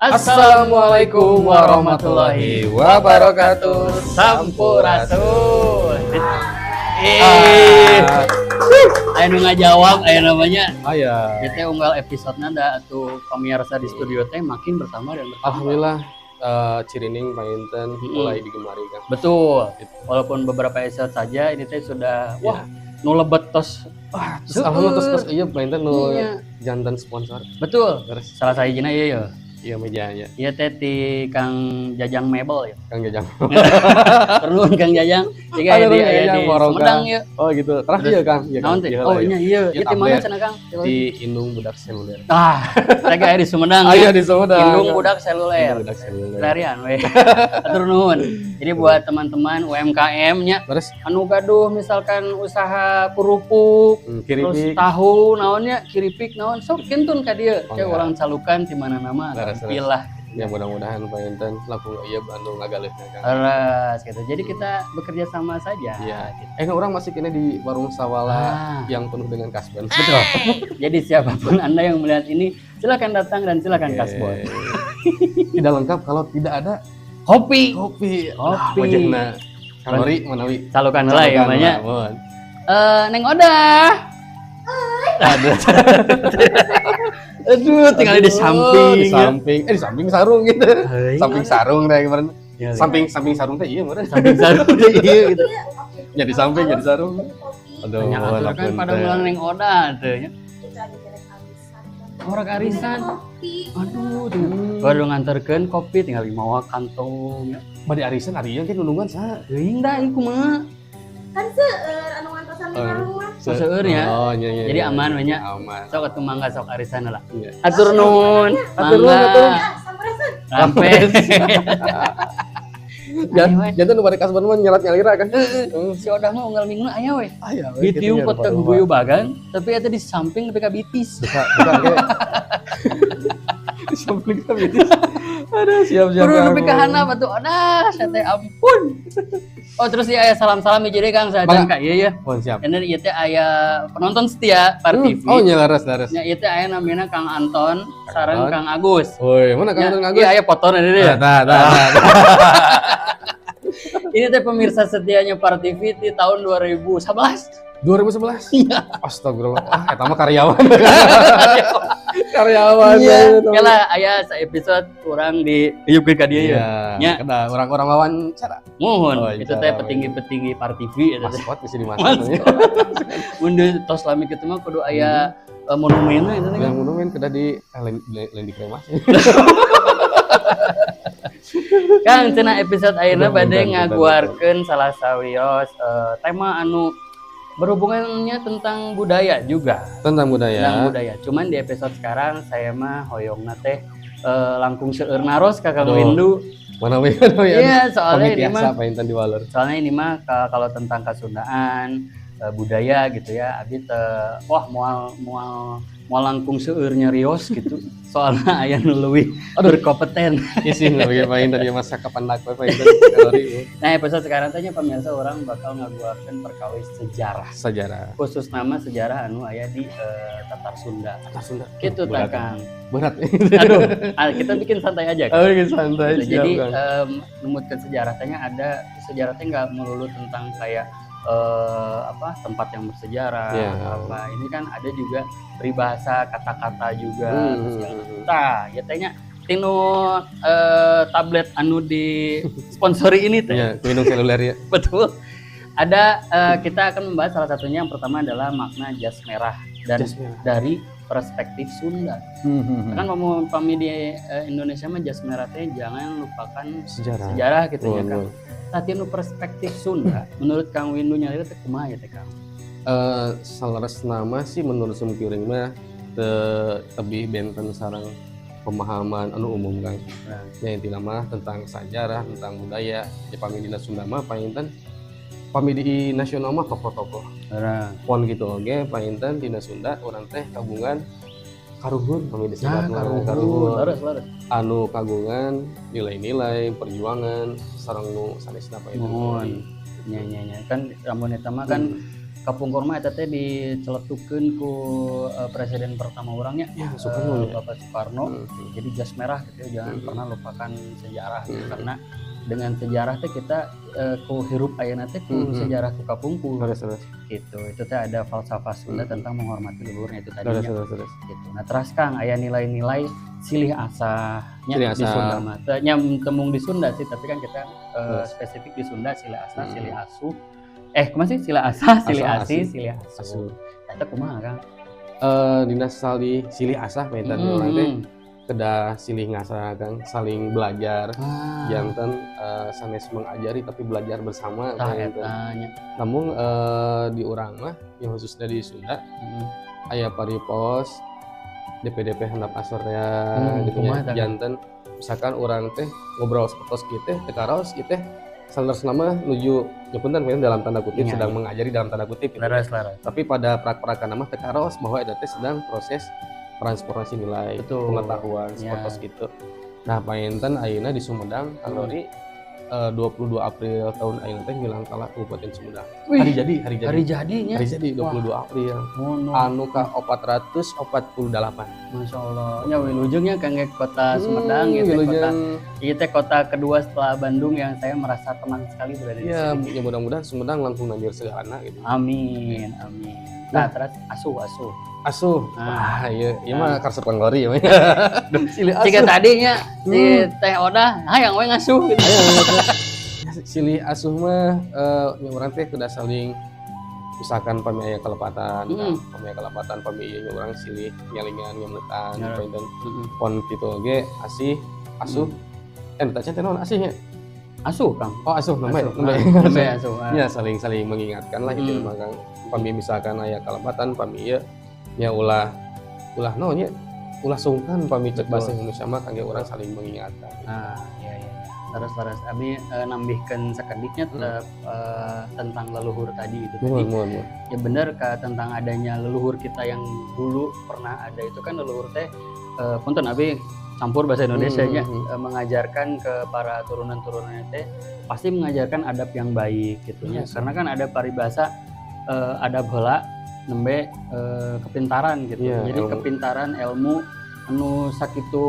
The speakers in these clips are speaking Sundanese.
Assalamualaikum warahmatullahi wabarakatuh. Sampurasun. Eh, aya nu ngajawab, aya namanya. Aya. Kita unggal episode nada atau pemirsa di studio teh makin bertambah dan bertambah. Alhamdulillah, Cirining panginten mulai digemari kan. Betul. Walaupun beberapa episode saja ini teh sudah wah, nu lebet tos. Wah, terus alhamdulillah terus terus iya panginten nu janten sponsor. Betul. Terus Salah sahijina ieu ya. Iya, mejanya. Ieu teh ti Kang Jajang Mebel ya. Kang Jajang. Nuhun, Kang Jajang. Jika aya Aduh, di Kang aya Jajang, di Barokah. Sumedang ya. Oh gitu. Terus iya, Kang. Iya, Naon Kang. teh? Iya Oh lah, iya. iya iya. Iya, Ieu ti mana tablet. Cenah, Kang? Di Indung Budak Seluler. Ah, saya aya di Sumedang. Ah, iya, di Sumedang. Indung Budak Seluler. Indung Budak Seluler. Larian we. Atur nuhun. Jadi buat teman-teman UMKM-nya Terus anu gaduh misalkan usaha kerupuk, terus keripik. Tahu naonnya, kiripik naon, sok kintun ka dieu. Oh, Kayak enggak. Urang calukan di mana nama Leres, leres. pilih. Ya, mudah-mudahan panginten laku iya Bandung ngagaleuhna, Kang. Leres gitu. Jadi kita bekerja sama saja. Iya. Gitu. Eh, urang masih keneh di warung Sawala yang penuh dengan kasban. Betul. Jadi siapapun Anda yang melihat ini, silakan datang dan silakan Oke. kasbon. Tidak lengkap kalau tidak ada Kopi. Kopi. Kopi. Wajahna. Kalori manawi. Calukan heula ya namanya. Muhun. Eh, Neng Oda. Aduh. Aduh, tinggal di samping. Di samping. Eh, di samping sarung gitu. Heuy. Samping sarung teh kemarin. Iya, Samping samping sarung teh iya kemarin. Samping sarung teh iya gitu. Ya di samping, ya di sarung. Aduh, Banyak atuh kan pada punten. bulan Neng Oda teh nya. Orang arisan. Aduh, tuh. Baru nganterkeun kopi tinggal mawa kantong ya. Bade arisan ari ieu kan nulungan saha? Teuing da ieu kumaha. Kan seueur anu ngantosan di warung mah. Seueur ya. Oh, iya iya. Jadi iya. aman we nya. Aman. Sok atuh mangga, sok arisan lah. Iya. Atur nuhun. Atur nuhun, Mangga. atur nuhun. Ya, sampurasun. Sampai. Jangan nu bade kasban mah nyelat nyalira kan. Si Odah mah unggal minggu aya we. Aya we. Bitiung pot ka guguyubagan, tapi eta di samping nepi ka bitis. Buka, buka ge. Di samping ka bitis. Aduh, siap siap. Kudu Kang. nepi ka handap atuh Odah, saya teh ampun. Oh, terus ya aya salam-salam jadi Kang sajan Mangga. ka ieu ya. Oh, siap. Ini ieu teh aya penonton setia Par TV. Oh, nya leres leres. Nya ieu teh aya namina Kang Anton sareng Anton. Kang Agus. Woi, mana Kang Nya, Anton Agus? iya, aya foto ini ya. Tah, tah, tah. Ini teh pemirsa setianya Par TV di tahun 2011. 2011. Iya. Astagfirullah. Ah, eta mah karyawan. Karyawan. Iya. Eta mah. Kela aya episode kurang di iupkeun ka dieu ya. Iya. Nya. Kada orang-orang wawancara. Muhun, Oh, itu teh cara. petinggi-petinggi Par TV eta teh. Maskot bisa dimasuk. Mun deui tos lami kitu mah kudu aya monumenna itu teh Yang kan. monumen kada di lain lain dikremasi. Kang, cenah episode ayeuna Aduh, bade bentar, bentar, ngaguarkeun salah sawios tema anu berhubungannya tentang budaya juga. Tentang budaya. Tentang budaya. Cuman di episode sekarang saya mah hoyongna teh langkung seueur naros ka Kang Aduh. Windu. Mana we mana we. Iya, soalnya Pamit ini biasa mah panginten di walur. soalnya ini mah kalau tentang kasundaan, budaya gitu ya, abi teh wah, moal moal moal langkung seueur nyarios gitu. Soalnya aya nu leuwih berkompeten. Isin lah bagi panginten dia masak kapandak we panginten kalori. Nah, episode sekarang tanya pemirsa, urang bakal ngaguarkeun perkawis sejarah. Sejarah. Khusus nama sejarah anu aya di Tatar Sunda. Tatar Sunda. Gitu tah, Berat. Kang. Berat. Aduh, ah, kita bikin santai aja. Kang. Oke, santai, Gitu. siap, Jadi Kang. numutkeun sejarah tanya ada sejarahnya nggak melulu tentang kayak apa, tempat yang bersejarah atau apa. Ini kan ada juga peribahasa, kata-kata juga terus segala. Tah, ya tanya tinu tablet anu di sponsori ini teh. Iya, minum seluler ya. Betul. Ada kita akan membahas salah satunya, yang pertama adalah makna jas merah dan Jas merah. dari perspektif Sunda. Kan mau pami di Indonesia mah jas merah teh jangan lupakan Sejarah. sejarah gitu ya, Betul, Kang. betul. Tapi nu perspektif Sunda menurut Kang Windu nyalira teh kumaha ya teh, Kang? Saleres nama sih menurut simkuring mah teu lebih benten sareng pemahaman anu umum, Kang. Nah. Ya, intina mah tentang sejarah, tentang budaya. Ya, pami dina Sunda mah panginten, pami di nasional mah tokoh-tokoh. Nah, Pon gitu oge panginten dina Sunda urang teh kagungan karuhun pami disebut nah, mah, karuhun. karuhun. Leres, leres. Anu kagungan nilai-nilai perjuangan sareng nu sanesna panginten. Muhun. Nya nya nya kan lamun eta mah kan Kapungkur mah eta teh diceletukeun ku presiden pertama urang nya, Ya, Soekarno ya. Bapak Soekarno. Jadi jas merah gitu ya, jangan pernah lupakan sejarah gitu. Karena dengan sejarah teh kita ku hirup ayeuna teh ku sejarah ku kapungkur. Terus terus. Gitu. Itu teh ada falsafah Sunda tentang menghormati leluhurnya itu tadinya. Terus terus. Gitu. Nah, terus Kang aya nilai-nilai silih asahnya Silih di asah. Sunda mah. Teu nya temung di Sunda sih, tapi kan kita spesifik di Sunda silih asah, silih asuh. Kumaha sih? Silih asah, silih Asah, asih, asih. silih asuh. Asuh. Eta kumaha Kang? Dina salih silih asah panginten urang teh kedah silih ngasah Kang, saling belajar. Janten sanes mengajari tapi belajar bersama Tah panginten. eta nya. Namun di urang mah yang khususnya di Sunda aya paripos DPDP handap asor ya gitu Kumaha nya. tah, Kang? Janten misalkan urang teh ngobrol sapertos kieu teh teu karaos ieu teh saleresna mah nuju nya punten panginten dalam tanda kutip sedang mengajari dalam tanda kutip gitu. Leres leres. Tapi pada prak-prakan mah teu karaos bahwa eta teh sedang proses transformasi nilai, pengetahuan sapertos gitu. Nah, panginten ayeuna di Sumedang Kang Dori 22 April tahun ayeuna teh milangkala Kabupaten Sumedang. Wih, Hari jadi, hari jadi. Hari jadinya. Hari jadi 22 April. Ngono. Anu ka 448. Masya Allah. Ya wilujengnya kangge kota Sumedang gitu kota. Wilujeng. Ieu teh kota kedua setelah Bandung yang saya merasa tenang sekali berada di Ya, sini. ya mudah-mudahan Sumedang langkung nanjeur segalana gitu. Amin, amin. Nah, terus asuh, asuh. Asuh. Nah. Wah, ieu ieu mah karesep Kang Lori ieu mah. Silih asuh. Jika tadinya si Teh Odah hayang we ngasuh gitu. Ayo, ngasuh. Silih asuh mah nya urang teh kudu saling misalkan pami aya kelepatan, pami aya kelepatan, pami ieu nya urang silih nyalingan ngemutan, panginten pon kitu oge asih asuh. Tah teh naon asihnya? Asuh, Kang. Oh, asuh namanya. Asuh. Namanya. Ah, nembe asuh. Ah. Ya saling-saling mengingatkan lah gitu mah Kang. Pami misalkan aya kelepatan, pami ieu nya ulah ulah naon nya? Ulah sungkan pami cek bahasa Indonesia mah kangge urang saling mengingatkan. Ah, iya iya. Terus terus abi nambihkeun sakediknya tetep tentang leluhur tadi itu tadi. Mohon mohon mohon. Ya benar Kak, tentang adanya leluhur kita yang dulu pernah ada itu kan leluhur teh punten abi campur bahasa Indonesia nya, mengajarkan ke para turunan-turunannya teh pasti mengajarkan adab yang baik gitu nya. Yes. Karena kan ada paribasa adab heula nembe kepintaran gitu. Iya, Jadi ilmu. kepintaran ilmu anu sakitu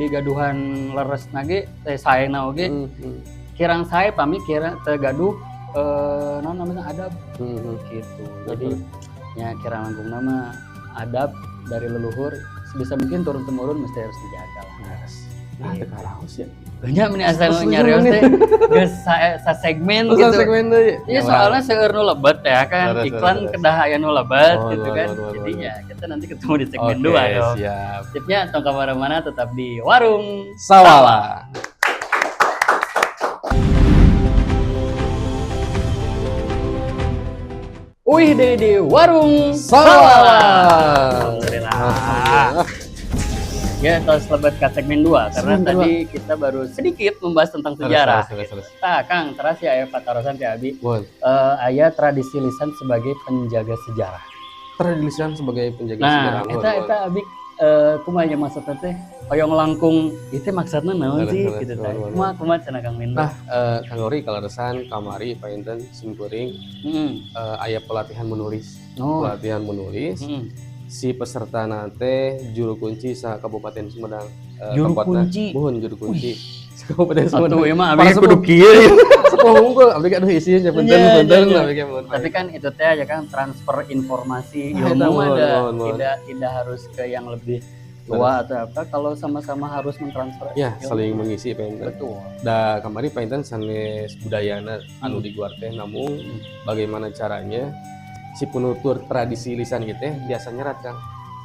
digaduhan leres nage teh saena oge kirang sae pami kira teu gaduh naon namanya adab gitu. Jadi ya kirang langkung nama adab dari leluhur sebisa mungkin turun temurun mesti harus dijaga lah. Yes. Nah, teu karaos ya. Banyak meni asal Terus nyarios lucu teh geus sa segmen Terus gitu. segmen deui. Iya soalnya seueur nu lebet ya kan, Leres, iklan leres. kedah aya nu lebet Mohon, gitu mohon, kan. mohon, mohon, Jadinya kita nanti ketemu di segmen Oke, 2 dong. siap. Tipnya tong kamana-mana tetap di Warung Sawala. Wih deh di Warung Sawala. Alhamdulillah. Alhamdulillah. Ya, terus lebet ke segmen 2 karena Segmen tadi kita baru sedikit membahas tentang sejarah. Terus, terus, terus. Nah, Kang, terus ya aya patarosan ti abi. Mohon. Aya tradisi lisan sebagai penjaga sejarah. Tradisi lisan sebagai penjaga sejarah. Nah, Mohon, eta mohon. eta abi kumaha nya maksudna teh? Hoyong langkung itu maksudna naon Leres, sih leres, gitu teh. mohon, mohon. Kumaha kumaha cenah Kang Windu? Nah, Kang Lori kaleresan kamari panginten simkuring aya pelatihan menulis. Oh. Pelatihan menulis. Si peserta nate juru kunci sa Kabupaten Sumedang. Juru tempatna. kunci. Mohon juru kunci. Sa Kabupaten Sumedang. Atuh ieu mah abi Para kudu sepuh. kieu. Sepuh unggul abdi gaduh isinya punten Iya, punten iya, iya. abdi ge mohon. Tapi kan itu teh aja kan transfer informasi Nah, ilmu eta, mohon, ada mohon, mohon. tidak tidak harus ke yang lebih tua atau apa kalau sama-sama harus mentransfer Ya, ilmu. saling mengisi panginten. Betul. Da kamari panginten sanes budayana anu diguar teh namun bagaimana caranya si penutur tradisi lisan gitu teh biasa nyerat Kang.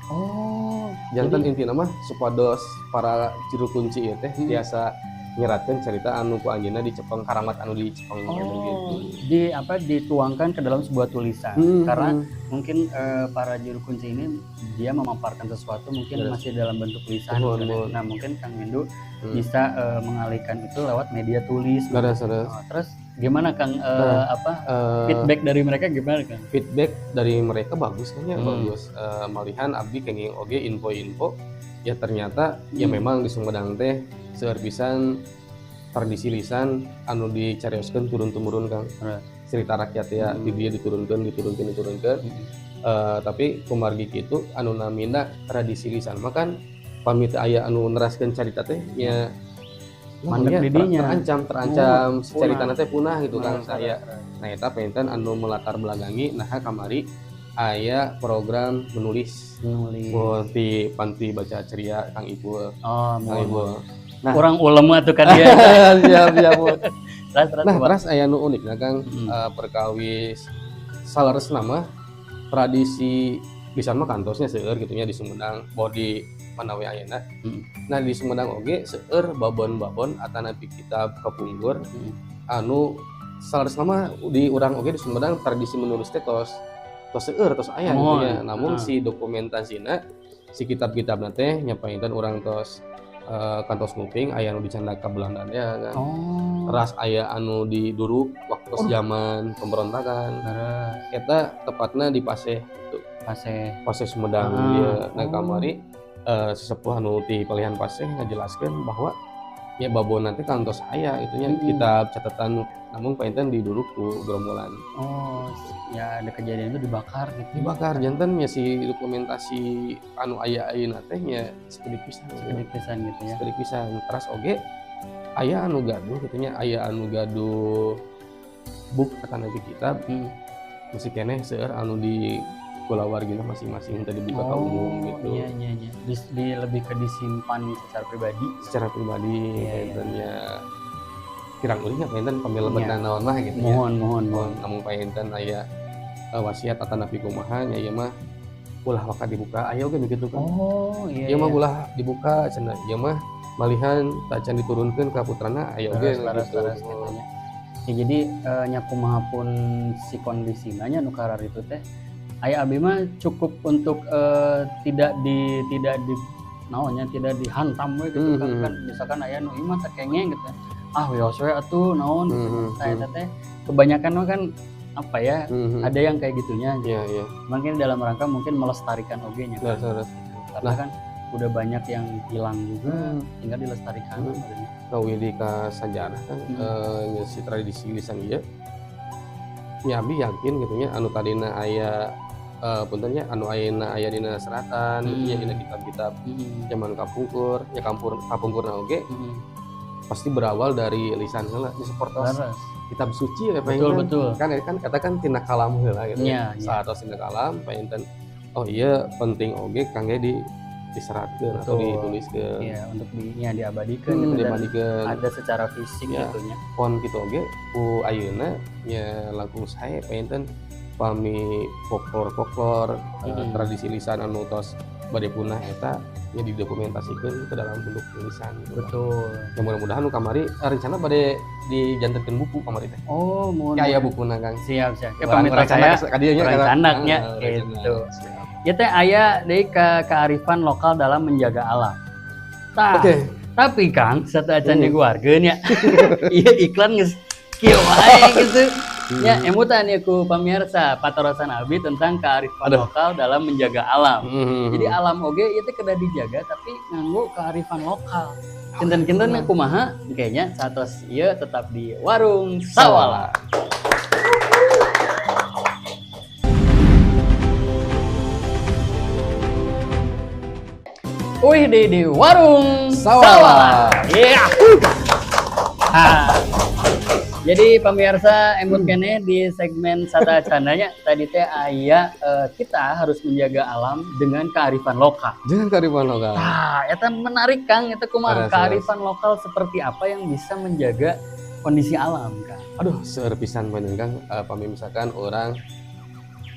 Oh, Janten intina mah supados para juru kunci ieu teh biasa nyeratkeun cerita anu ku anjeunna dicepeng karamat anu dicepeng gitu. Di apa dituangkan ke dalam sebuah tulisan. Karena mungkin para juru kunci ini dia memaparkan sesuatu mungkin masih dalam bentuk lisan. Mohon, gitu. mohon. Nah, mungkin Kang Windu bisa mengalihkan itu lewat media tulis. Leres, leres. Oh, terus gimana Kang Nah, apa feedback dari mereka gimana Kang? Feedback dari mereka bagus kayaknya, bagus. Malihan abdi kenging oge info-info ya ternyata ya memang di Sumedang teh seueur pisan tradisi lisan anu dicarioskeun turun temurun Kang. cerita rakyat ya di dia diturunkeun. Tapi kumargi kitu anu namina tradisi lisan mah kan pami teu aya anu neraskeun carita teh nya mandek di dinya terancam si caritana teh punah gitu Kang saya. Nah eta panginten anu melatar belakangi nah kamari aya program menulis di panti baca ceria Kang Ipul. Oh, Kang Ipul. Nah, kurang ulem atuh ka dia. Siap. Nah, terus aya nu unikna Kang perkawis saleresna mah tradisi lisan mah kantosnya seueur gitu nya di Sumedang boh di mana we ayeuna. Nah, di Sumedang oge seueur babon-babon atanapi kitab kapungkur anu saleresna mah di urang oge di Sumedang tradisi menulis teh tos seueur tos aya gitu ya. Namun si dokumentasina si kitab-kitabna teh nya panginten urang tos kantos nguping aya anu dicandak ka Belanda ya kan. Teras aya anu diduruk waktu zaman pemberontakan. Eta tepatna di Paseh gitu. Paseh Sumedang dia. Nah kamari sesepuh anu ti palihan Paseh ngajelaskeun bahwa ya babon nanti kantos aya itunya kitab catatan namun panginten diduruk ku gerombolan. Oh, ya ada kejadian itu dibakar gitu. Dibakar janten ya si dokumentasi anu aya ayeuna teh nya sakedik pisan. Sakedik pisan gitu ya. Sakedik pisan. Teras oge aya anu gaduh kitu nya, aya anu gaduh buk atanapi kitab. Masih keneh seueur anu di kulawargina masing-masing tadi dibuka ke umum gitu. Iya. Di lebih ke disimpan secara pribadi. Secara pribadi panginten nya kirang ulihnya panginten pami lebetna naon mah gitu ya. Mohon. Namun panginten aya wasiat atanapi kumaha nya ieu mah ulah waka dibuka aya oge begitu kan. Oh iya. Ieu mah ulah dibuka cenah ieu mah malihan tacan diturunkeun ka putrana aya oge gitu. Ya, jadi nya kumaha pun si kondisina nya nu kararitu teh aya abi mah cukup untuk tidak di naonnya tidak dihantam we gitu kan misalkan aya nu ieu mah teu kengeng gitu. Ah wios we atuh naon gitu. Saya teh kebanyakan mah kan apa ya ada yang kayak gitunya gitu. Iya. Mungkin dalam rangka mungkin melestarikan oge nya kan. Karena kan udah banyak yang hilang juga tinggal dilestarikan. Nah, di ka sajarah kan si tradisi lisan ieu nya abi yakin gitu nya anu tadina aya puntennya anu ayeuna aya dina seratan gitu nya dina kitab-kitab zaman kapungkur nya kapungkurna oge pasti berawal dari lisan heula di sapertos kitab suci ya panginten. Betul. Kan katakan tina kalam heula gitu ya. Saatos tina kalam panginten oh iya penting oge kangge diseratkeun atau dituliskeun. Iya, untuk dinya diabadikeun gitu diabadikeun. Ada secara fisik ya, gitu nya. Pon kitu oge ku ayeuna nya langkung sae panginten pami folklor-folklor tradisi lisan anu tos bade punah eta nya didokumentasikeun ke dalam bentuk tulisan gitu. Betul. Ya mudah-mudahan nu kamari rencana bade dijantenkeun buku kamari teh. Oh, mohon. Aya bukuna Kang. Siap. Ya pamit saya ka dieu nya rencana nya gitu. Ya teh aya deui kearifan lokal dalam menjaga alam. Tah. Okay. Tapi Kang, sateuacan diguarkeun nya. Ieu iklan geus kieu wae gitu. Ya, emutan ya ku pamirsa patarosan abi tentang kearifan lokal dalam menjaga alam. Jadi alam oge ieu teh kedah dijaga tapi nganggo kearifan lokal. Kinten-kinten kumaha kayaknya saatos ieu tetap di Warung Sawala. Wih di Warung Sawala. Iya. Yeah. Jadi pemirsa emut kene di segmen Sata Cananya tadi teh aya kita harus menjaga alam dengan kearifan lokal. Dengan kearifan lokal. Tah, eta menarik Kang, eta kumaha kearifan lokal seperti apa yang bisa menjaga kondisi alam, Kang? Aduh, seueur pisan bener Kang, pami misalkan orang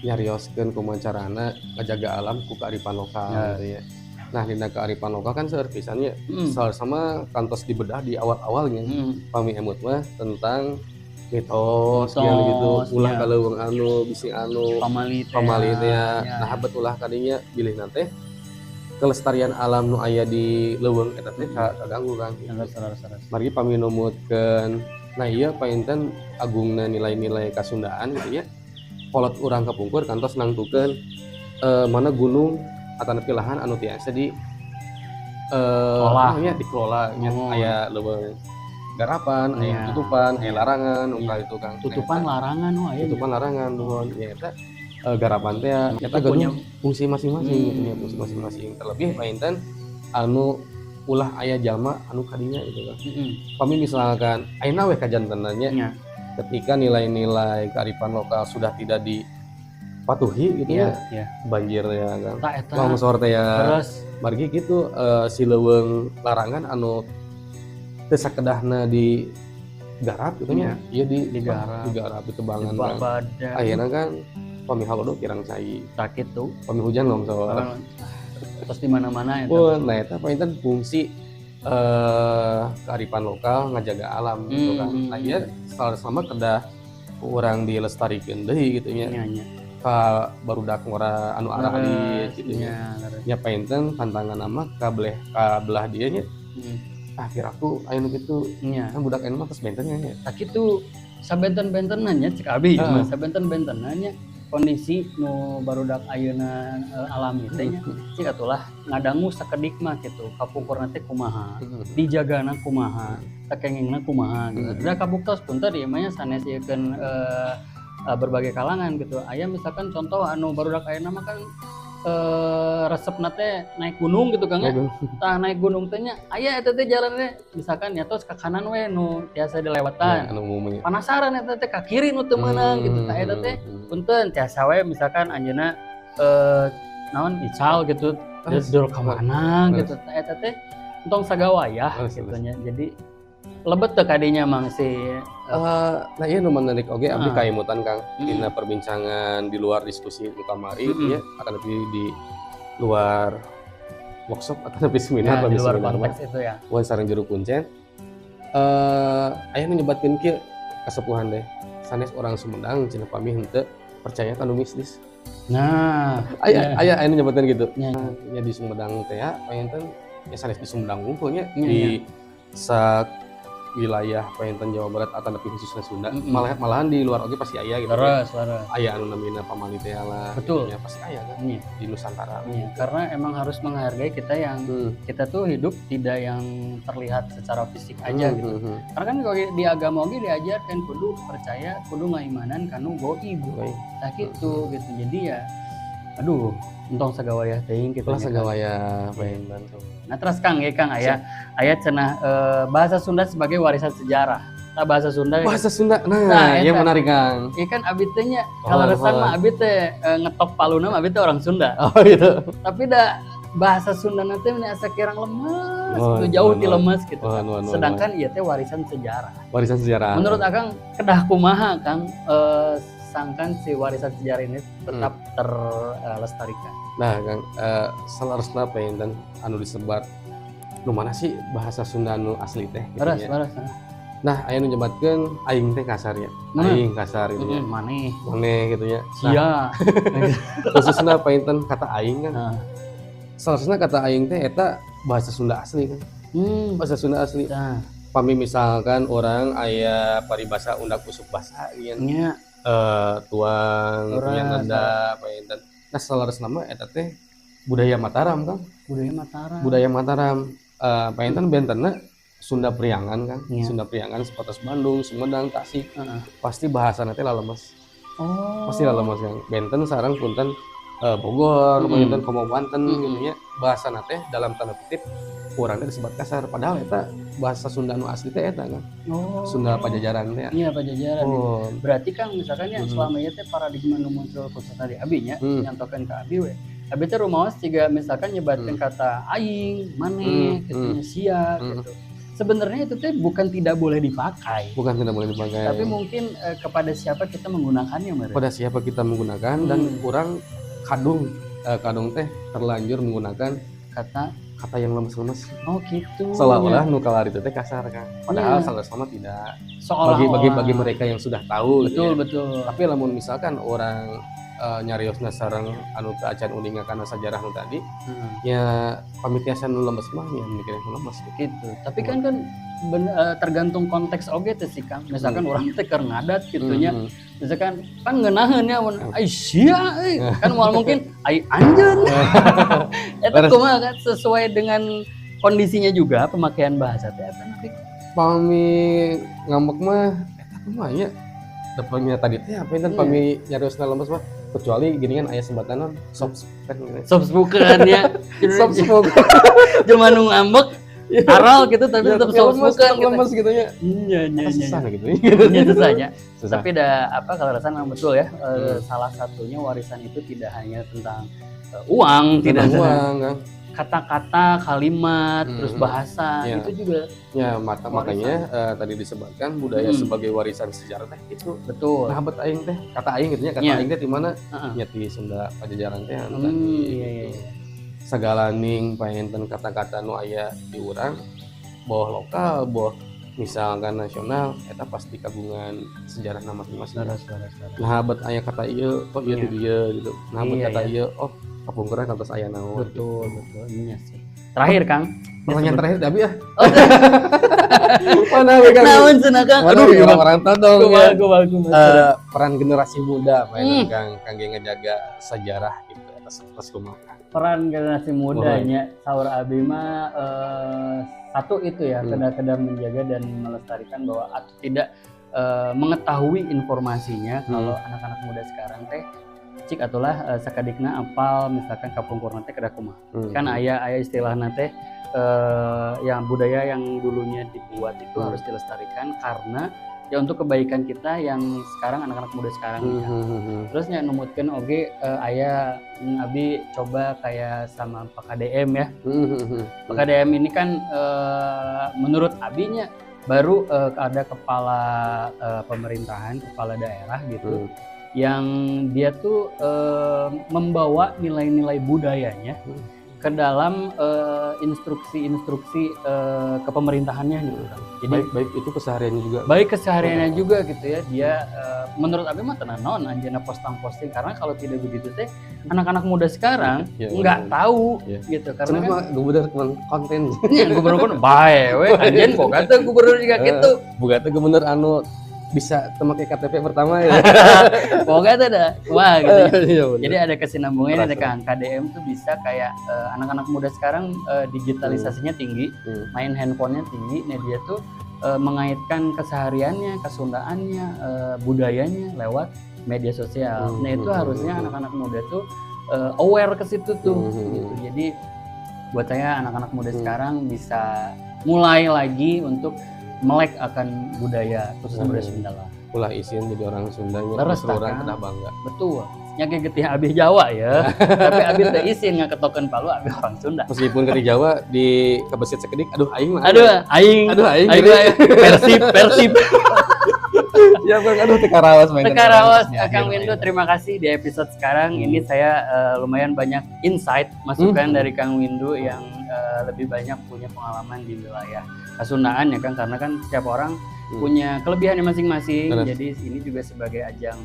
nyarioskeun kumaha carana ngajaga alam ku kearifan lokal gitu ya. Nah, dina kearifan lokal kan seueur pisan nya. Sama kantos dibedah di awal-awalnya. Pami emut mah tentang mitos gitu, ulah ka leuweung anu, bisi anu, pamali teh. Nah, bet ulah kadinya bilih nate kelestarian alam nu aya di leuweung eta teh kaganggu kan. Margi pami numutkeun. Nah, ieu painten agungna nilai-nilai kasundaan gitu nya. Kolot urang kapungkur kantos nangtukeun mana gunung atanapi lahan anu tiasa di olah nya dikelola nya aya leuweung garapan, aya tutupan, aya larangan, unggal itu, Kang. Tutupan larangan, oh aya. Tutupan larangan, nuhun ya eta garapan teh eta Itu punya fungsi masing-masing gitu ya, fungsi masing-masing. Terlebih panginten anu ulah aya jalma anu kadinya gitu kan. Pami misalkan ayeuna we kajantenannya ketika nilai-nilai kearifan lokal sudah tidak dipatuhi gitu ya, banjir ya kan, Tah eta. Longsor teh ya. Terus margi gitu si leuweung larangan anu teu sakedahna di garap gitu nya, ieu di Digarap. Digarap ditebangan kan. Babadan. Ayeuna kan pami halodo kirang cai, Tah kitu. Pami hujan longsor. Terus di mana-mana eta. Oh, nah eta panginten fungsi kearifan lokal ngajaga alam gitu kan. Nah, ieu sama kedah urang dilestarikeun deui gitu nya. Nya nya. Ka barudak ngora anu arah gitu nya. Nya, leres. Nya panginten tantangan mah ka beleh ka belah dieu nya. Ah, kiraku aya nu kitu. Kan budak ayeuna mah tos benten nya. Tah kitu, sabenten-bentenna nya cek abi mah sabenten-bentenna nya kondisi nu barudak ayeuna alami teh nya cik atulah ngadangu sakedik mah gitu kapungkurna teh kumaha, dijagana kumaha, takengingna kumaha gitu. Da kabuktos punten ieu mah nya sanes ieu keun berbagai kalangan gitu. Aya misalkan contoh anu barudak ayeuna mah kan resepna teh naik gunung gitu, Kang, ya. Tah, naik gunung teh nya aya eta teh jalannya misalkan ya tos ke kanan we nu tiasa dilewatan. Ya, anu umumnya. Penasaran eta teh ka kiri nu teu meunang gitu. Tah, eta teh punten tiasa we misalkan anjeunna naon ical gitu dur ka mana gitu. Tah, eta teh entong sagawayah gitu nya. Jadi lebet teu kadinya mang si Nah iya nu menarik oge abdi kaimutan, Kang, dina perbincangan di luar diskusi nu kamari ya, akan lebih di luar workshop atau lebih seminar, ya, di lebih luar seminar mah. Konteks itu ya. Wan sareng juru kuncen aya nu nyebatkeun kieu kasepuhan deh, sanes orang Sumedang cenah pami henteu percaya kanu mistis. Nah, Aya aya aya nu nyebatkeun gitu. Nya. Ya di Sumedang teh ya panginten ya sanes di Sumedang wungkul nya, Nya, di sak wilayah panginten Jawa Barat atau lebih khususnya Sunda, malah malahan di luar oge pasti aya gitu ya. Terus, terus. Aya anu namina pamali teh lah gitu ya, pasti aya kan di Nusantara. Iya, karena emang harus menghargai kita yang kita tuh hidup tidak yang terlihat secara fisik aja gitu. Karena kan kalau di agama oge diajarkan kudu percaya, kudu ngaimanan kanu goib. Nah gitu gitu. Jadi ya aduh, entong sagawayah teuing gitu Ulah nya, Kang. Sagawayah panginten. Nah terus Kang, ya Kang, aya aya cenah bahasa Sunda sebagai warisan sejarah. Nah, bahasa Sunda Bahasa Sunda nah, Nah, yang eta. Menarik, Kang. Iya kan abi teh nya Oh, kalau resan oh. mah abi teh ngetok paluna mah abi teh orang Sunda. Oh gitu. Tapi da bahasa Sunda nanti ini asa kirang lemes, Oh, gitu, jauh oh, ti oh. lemes gitu. Oh, oh, oh, Sedangkan ieu teh warisan sejarah. Warisan sejarah. Menurut Akang kedah kumaha, Kang, sangkan si warisan sejarah ini tetap terlestarikan? Nah, Kang, saleresna panginten anu disebat nu mana sih bahasa Sunda nu asli teh gitu Leres, nya. leres. Nah, aya nu nyebatkeun aing teh kasar ya. Mana? Aing kasar gitu ya. Maneh. Maneh gitu ya. Nah, Sia. Khususnya panginten kata aing kan. Nah. Seharusnya kata aing teh eta bahasa Sunda asli kan. Bahasa Sunda asli. Nah, Pami misalkan orang aya paribasa undak usuk basa gitu. Nya. Tuang Leres, nya nanda panginten. Nah, saleresna mah eta teh budaya Mataram kan. Budaya Mataram. Budaya Mataram. Panginten bentenna Sunda Priangan kan. Iya. Sunda Priangan seperti Bandung, Sumedang, Tasik. Pasti bahasana teh lalemes. Oh. Pasti lalemes kan. Benten sareng punten Bogor, panginten komo Banten gitu nya. Bahasana teh dalam tanda kutip urang teh disebut kasar padahal eta bahasa Sunda nu asli teh eta kan. Oh. Sunda Pajajaran teh. Iya, Pajajaran. Oh. Berarti kan misalkan ya selama ieu teh paradigma nu muncul khususnya di abi nya, nyontokeun ke abi we. Abi teh rumaos jiga misalkan nyebatkeun kata aing, maneh, gitu nya, sia gitu. Sebenarnya itu teh bukan tidak boleh dipakai. Bukan tidak boleh dipakai. Tapi mungkin kepada siapa kita menggunakannya, meureun. Pada siapa kita menggunakan dan kurang kadung kadung teh terlanjur menggunakan kata kata yang lemes-lemes. Oh gitu. Seolah-olah nu kalar itu teh kasar kan. Padahal salah sama tidak. Seolah-olah. Bagi bagi bagi mereka yang sudah tahu gitu Betul, ya. Betul. Tapi lamun misalkan orang nyariosna sareng anu teu acan uninga kana sajarah nu tadi, ya pami tiasa nu lemes mah ya mikirnya nu lemes gitu. Gitu. Tapi kan kan tergantung konteks oge teh sih, Kang. Misalkan orang teh keur ngadat gitu nya. Misalkan kan ngeunaheun nya mun ai sia euy. Kan moal mungkin ai anjeun. Eta Leres. kumaha kan sesuai dengan kondisinya juga pemakaian bahasa teh eta nanti. Pami ngambek mah eta kumaha nya? Dapatnya tadi teh apa enten pami nyariosna lemes mah kecuali gini kan aya sebatan non soft spoken gitu. Soft spoken ya. Soft spoken. Jelema nu ngambek aral gitu tapi tetap soft spoken gitu. Lemes gitu nya. Iya iya iya. Susah gitu. Iya susah nya. Susah. Tapi da apa kalau rasa memang betul ya, salah satunya warisan itu tidak hanya tentang uang, tidak uang, kan? Kata-kata, kalimat, terus bahasa itu juga. Ya, makanya tadi disebutkan budaya sebagai warisan sejarah teh itu. Betul. Nah, bet aing teh, kata aing gitu nya, kata aing teh di mana? Nya di Sunda Pajajaran teh anu tadi. Iya. Sagala ning paenten kata-kata nu aya di urang boh lokal, boh misalkan nasional, eta pasti kagungan sejarah masing-masing. Nah, bet aya kata ieu, oh ieu di dieu gitu. Nah, bet kata ieu, oh kapungkurna kantos aya naon. Betul, betul. Iya sih. Terakhir, Kang. Pertanyaan terakhir tapi ya. Mana we Kang? Naon cenah Kang? Aduh, orang todong ya. Kumaha peran generasi muda main Kang kangge ngejaga sejarah gitu atas atas kumaha. Peran generasi mudanya saur abi mah satu itu ya, kedah-kedah menjaga dan melestarikan bahwa atau tidak mengetahui informasinya kalau anak-anak muda sekarang teh cik atulah sakadikna apal misalkan kapungkurna teh kedah kumaha. Kan aya istilahna teh yang budaya yang dulunya dibuat itu harus dilestarikan karena ya untuk kebaikan kita yang sekarang anak-anak muda sekarang ya. Terus nya numutkeun oge aya abi coba kayak sama Pak KDM ya. Pak KDM ini kan menurut abinya baru ada kepala pemerintahan, kepala daerah gitu. Yang dia tuh membawa nilai-nilai budayanya ke dalam instruksi-instruksi kepemerintahannya gitu kan. Jadi baik itu kesehariannya juga. Baik kesehariannya juga gitu ya. Dia menurut abi mah tenan naon anjeunna posting-posting karena kalau tidak begitu teh anak-anak muda sekarang nggak tahu gitu karena kan gubernur konten. Iya, gubernur kan bae we anjeun boga teh gubernur juga gitu. Boga teh gubernur anu bisa temake KTP pertama ya. Pokoknya itu ada wah gitu ya. Jadi ada kesinambungannya ada Kang. KDM tuh bisa kayak anak-anak muda sekarang digitalisasinya tinggi, main handphonenya tinggi. Nah dia tuh mengaitkan kesehariannya, kesundaannya, budayanya lewat media sosial. Nah itu harusnya anak-anak muda tuh aware ke situ tuh. Gitu. Jadi buat saya anak-anak muda sekarang bisa mulai lagi untuk melek akan budaya khususnya budaya Sunda lah. Ulah isin jadi orang Sunda nya, orang kedah bangga. Betul. Nya ge getih abi Jawa ya. Tapi abi teu isin ngaketokeun palu abi orang Sunda. Meskipun ke Jawa di kebesit sekedik, aduh aing mah. Aduh aing. Aduh aing. Persib, Persib. Ya Bang, aduh teu karaos main. Teu karaos Kang Windu, terima kasih di episode sekarang ini saya lumayan banyak insight masukan dari Kang Windu yang lebih banyak punya pengalaman di wilayah Kasundaan ya Kang, karena kan setiap orang punya kelebihannya masing-masing. Jadi ini juga sebagai ajang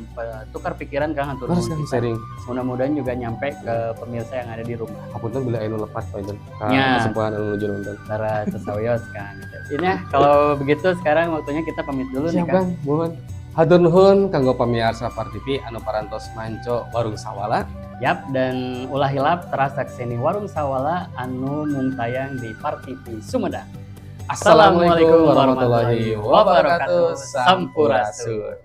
tukar pikiran Kang, atur sharing. Mudah-mudahan juga nyampe ke pemirsa yang ada di rumah. Hapunten bila anu lepat Pak Inten. Ka kesepuhan anu nuju nonton. Tara sawios Kang. Ini ya, kalau begitu sekarang waktunya kita pamit dulu nih Kang. Mohon. Hatur nuhun kanggo pamirsa Par TV anu parantos manco Warung Sawala. Yap, dan ulah hilap teras sakseni Warung Sawala anu mung tayang di Par TV Sumedang. Assalamualaikum warahmatullahi wabarakatuh. Sampurasun.